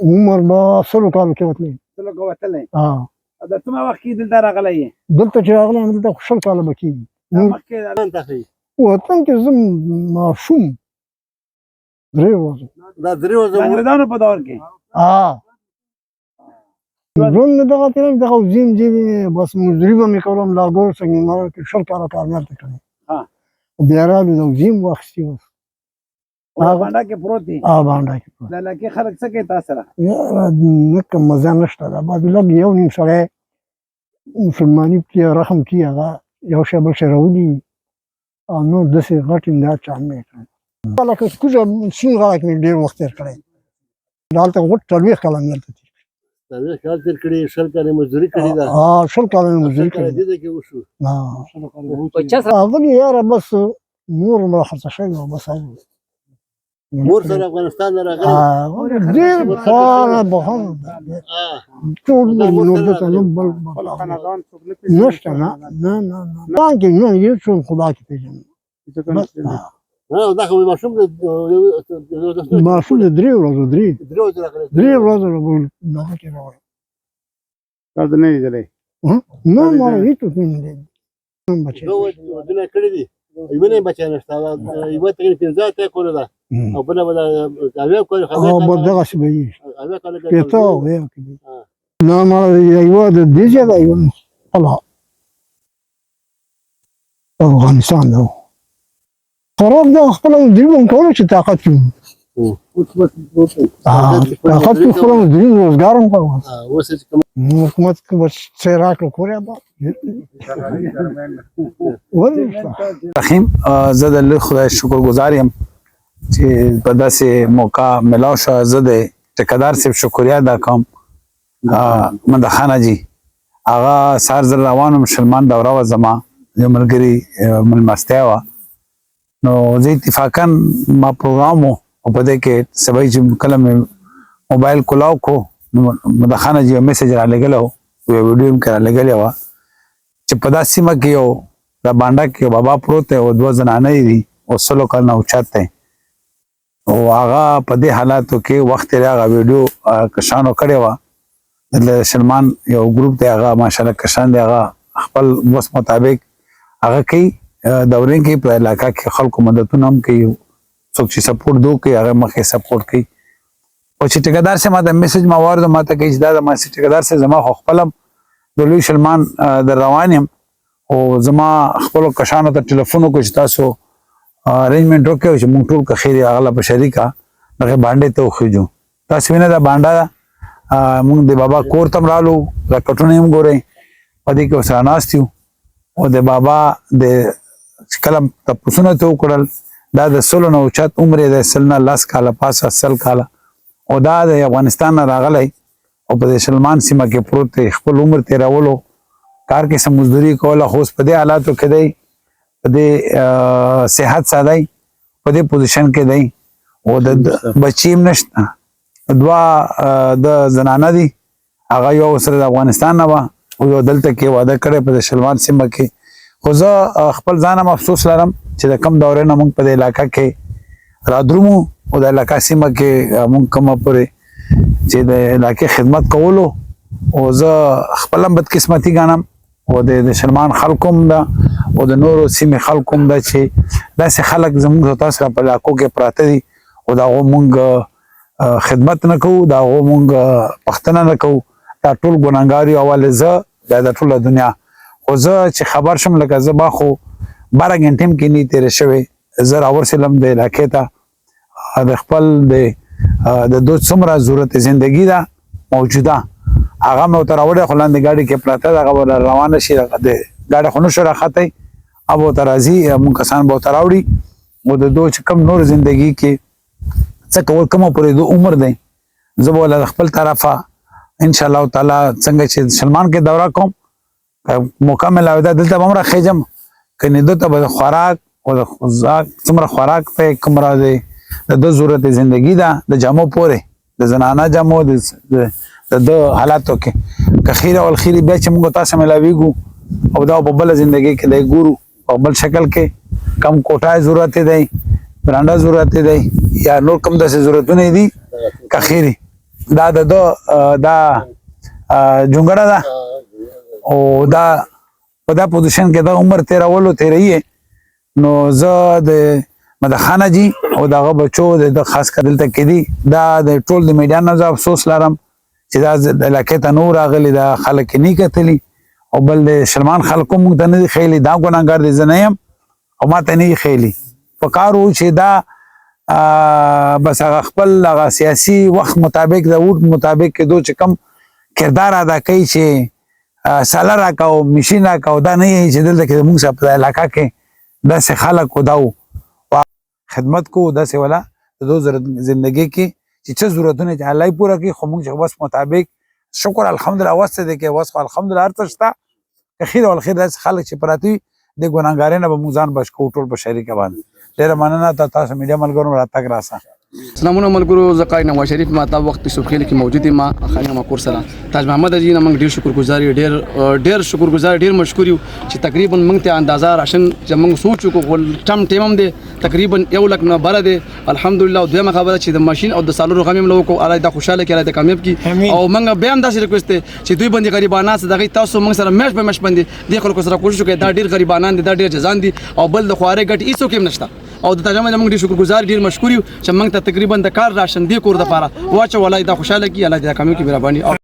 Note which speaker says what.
Speaker 1: عمر به سلو کالو کې وتلی.
Speaker 2: سلو کې وتلی.
Speaker 1: ها.
Speaker 2: او دا څومره وخت کې دلته راغلی یې؟
Speaker 1: دلته چې راغلی یم، دلته خو 20 کاله به کېږي.
Speaker 2: دا مخکې
Speaker 1: وطن کې زه ماشوم 3 ورځې.
Speaker 3: دا 3 ورځې
Speaker 2: د انګرېزانو په دور کې.
Speaker 1: ها، ژوند مې دغه تېر، دغه وزیم دی، بس مزدوري به مې کوله. لاګور څنګه ما کې 20 کاله کار مې هلته کړی. بیا رالو، د وزیم واخیستې اوس.
Speaker 2: بانډا کې پروت دی.
Speaker 1: ها، بانډا کې پروت.
Speaker 2: د علاقې خلک څه کوي تا سره؟
Speaker 1: یاره نه کوم مزه نشته ده، بس لږ یو نیم سړی مسلماني پکې رحم کړي، هغه یو شی بل شی راوړي او نور داسې غټ امداد چا هم نه کړی. لکه کوزه سیند غاړه کې مې ډېر وخت تېر کړی، دلته غوټ 40 کاله مې هلته تېر.
Speaker 3: 40 کاله تېر کړي، 20 کاله مزدوري کړې ده.
Speaker 1: ها، 20 کاله مې مزدوري کړې.
Speaker 3: دې ځای کې وشو.
Speaker 1: هغه یاره بس مور مې خرڅه شوې وه، بس هغه
Speaker 3: مور سره افغانستان نه راغلی.
Speaker 1: ډېر پخوا بخوا ټول نور دلته نو بل نشته. نه نه نه نه، بانک نه، یو څوک خدا کې پېژنم.
Speaker 3: دا خو ماشوم د
Speaker 1: ماشوم د 3 ورځو، 3
Speaker 3: 3 ورځې راغلی.
Speaker 1: 3 ورځې دغه کې راغلی.
Speaker 2: تاسو نه لیدلی؟
Speaker 1: نه، ما هېڅ نه لیدلی. بچی
Speaker 3: دوه ودونه کړي دي، یوه نه بچی نشته. یوه تقریبا 85 کوله ده او بله به 70 کاله.
Speaker 1: او به دغسې به وي.
Speaker 3: 70 کاله.
Speaker 1: 60 70 کې. نه، ما یوه د دې ځای ده، یوه خپله افغانستان ده. خوراک دا خپله مزدوري به هم کوله چې طاقت وي. طاقت کې خپله مزدوري، روزګار هم کوه.
Speaker 3: اوس چې
Speaker 1: حکومت که بس څه راکړو، کور یې آباد.
Speaker 4: رحیم، زه د لوی خدای شکرګزار یم چې په داسې موقع ملاو شو. زه د ټیکدار صاحب شکریا ادا کوم، مندخانه جی. هغه سهار زه روان وم، شلمان دوره وه، زما یو ملګري ملمستیا وه، نو زه اتفاقا ما پروګرام و او په دې کې سبا چې کله مې موبایل کولاو کو، نو مدخانه جی یو میسج را لېږلی و، یو ویډیو هم کې را لېږلې وه چې په دا سیمه کې یو د بانډا کې یو بابا پروت دی او دوه زنانه یې دي او سلو کال نه اوچت دی او هغه په دې حالاتو کې وخت یې هغه ویډیو کشانو کړې وه. د سلمان یو ګروپ دی، هغه ماشاءالله کشان دی، هغه خپل وس مطابق هغه کوي، دورې کې په علاقه کې خلکو مددونه هم کوي. څوک چې سپورټ دو کوي، هغه مخکې سپورټ کوي. او چې ټیکدار سه ما ته میسج ما ورد، ما ته کوي چې دا د ما ټیکدار سه، زما خو خپلم د لوی سلمان د روان یم او زما خپل کشانو ته ټلیفون وکړ چې تاسو ارینجمنټ وکړئ چې مونږ ټول که خیر هغه په شریکه دغه باندې ته وخیجو. تاسو وینئ دا بانډه ده، مونږ د بابا کور ته رالو، دا کټونه هم ګورئ، په دې کې ورسره ناست یو او د بابا د کلم تپوسونه ته وکړل. دا د سلو نه اوچت عمر یې دی، 100 نه 10 کاله پاسه، 100 کاله، او دا د افغانستان نه راغلی او په دې سلمان سیمه کې پروت دی. خپل عمر تېرولو، کار کې څه مزدوري کوله، خو اوس په دې حالاتو کې دی، په دې صحت ساده په دې پوزیشن کې دی او د بچی هم نشته. دوه د زنانه دي، هغه یو سره د افغانستان نه وه او یو دلته کې واده کړی په شلمان سیمه کې. خو زه خپل ځان هم افسوس لرم چې د کم دورې نه مونږ په دې علاقه کې رادرومو او د علاقه سیمه کې مونږ کومه پورې چې د علاقې خدمت کولو، او زه خپل هم بدقسمتي ګڼم او د شلمان خلکو هم ده او د نورو سیمې خلکو هم ده چې داسې خلک زموږ تاسو سره په علاقو کې پراته دي او د هغو مونږ خدمت نه کوو، د هغو مونږ پښتنه نه کوو. دا ټول ګناهګار یو، اول زه، بیا د ټوله دنیا. خو زه چې خبر شم، لکه زه به خو 12 ګنټې هم کې نه تېرې شوې، زه راورسېدم د علاقې ته. د خپل د دوی څومره ضرورت زندگی ده موجوده، هغه مې ورته راوړی، خو لاندې ګاډي کې پراته ده، هغه به روانه شي. د ګاډي خو نه شو راختی، هغه به ورته راځي، مونږ کسان به ورته راوړي او د دوی چې کوم نور زندگی کې څه کول، کومه پورې د عمر دی، زه به له خپل طرفه ان شاء الله تعالی څنګه چې سلمان کې دوره کوم، موقع ملاوي ده، دلته به هم راخېږم. کنې ده ته به د خوراک او د خوراک څومره خوراک دی، کومره دی د ده ضرورت زندگی ده، د جامو پورې، د زنانه جامو، د د حالاتو کې که خیر او الخیر بیا چې موږ تاسو ملاویږو او دا په بله زندگی کې دی ګورو په بل شکل کې، کم کوټه ضرورت دی، برانډه ضرورت دی یا نور کوم داسې ضرورتونه دي، که خیري. دا د دا جونګړه ده او دا په دا پوزیشن کې دا عمر تیرولو تیریه. نو زه د مدخانه جی او دغه بچو د خاص کر دلته کې دي، دا د ټول د میډیا نه زه افسوس لرم چې دا د علاقې ته نور راغلي، دا خلک نه کتلی او بل د شلمان خلکو موږ ته نه دي ښیلي. دا ګناهګار دی، زه نه یم او ما ته نه دي ښیلي. پکار و چې دا بس هغه خپل هغه سیاسي وخت مطابق د ووټ مطابق کېدو چې کم کردار ادا کوي چې ساله راکاو، مشین راکاو، دا نه چې دلته کې موږ سره په علاقه کې داسې خلک و داو خدمت کو، داسې ولا د دوی زندګۍ کې چې څه ضرورتونه چې الله یې پوره کړي. خو موږ چې وس مطابق شکر الحمدلله وس دی کې وس خو الحمدلله هر څه شته، که خیر او الخیر داسې خلک چې پراته وي د ګناهګارۍ نه به موږ ځان بچ کوو ټول په شریکه باندې. ډېره مننه ته تاسو میډیا ملګرو راتګ راسه.
Speaker 5: سلامونه ملګرو، زه قاری نواز شریف ما دا وخت یوسف خیل کې موجود یم. خاني ما کور سره تاج محمد جی نه موږ ډیر شکرګزار یو، ډیر ډیر شکرګزار، ډیر مشکور یو چې تقریبا موږ ته اندازه راشن چې موږ سوچ وکړو خو ټم ټیم هم دی، تقریبا 1 لک نه بره دی الحمدلله. او دویمه خبره چې د ماشین او د سالرو غم هم له وکړو، الله دا خوشاله کړي، الله دا کامیاب کړي. او موږ بیا هم داسې ریکوست دی چې دوی باندې غریبانان څه دغه تاسو موږ سره میاشت په میاشت باندې دې خلکو سره کوشش وکړئ. دا ډیر غریبانان دي، دا ډیر جزان دي او بل د خوارۍ ګټې هیڅوک هم نشته. او د تاج محمد موږ ډیر شکرګزار، ډیر مشکور یو چې موږ ته تقریبا د کار راشن دی کور د پاره واچو. الله دا خوشاله کړي، الله دې دا کامیاب کړي، مهرباني.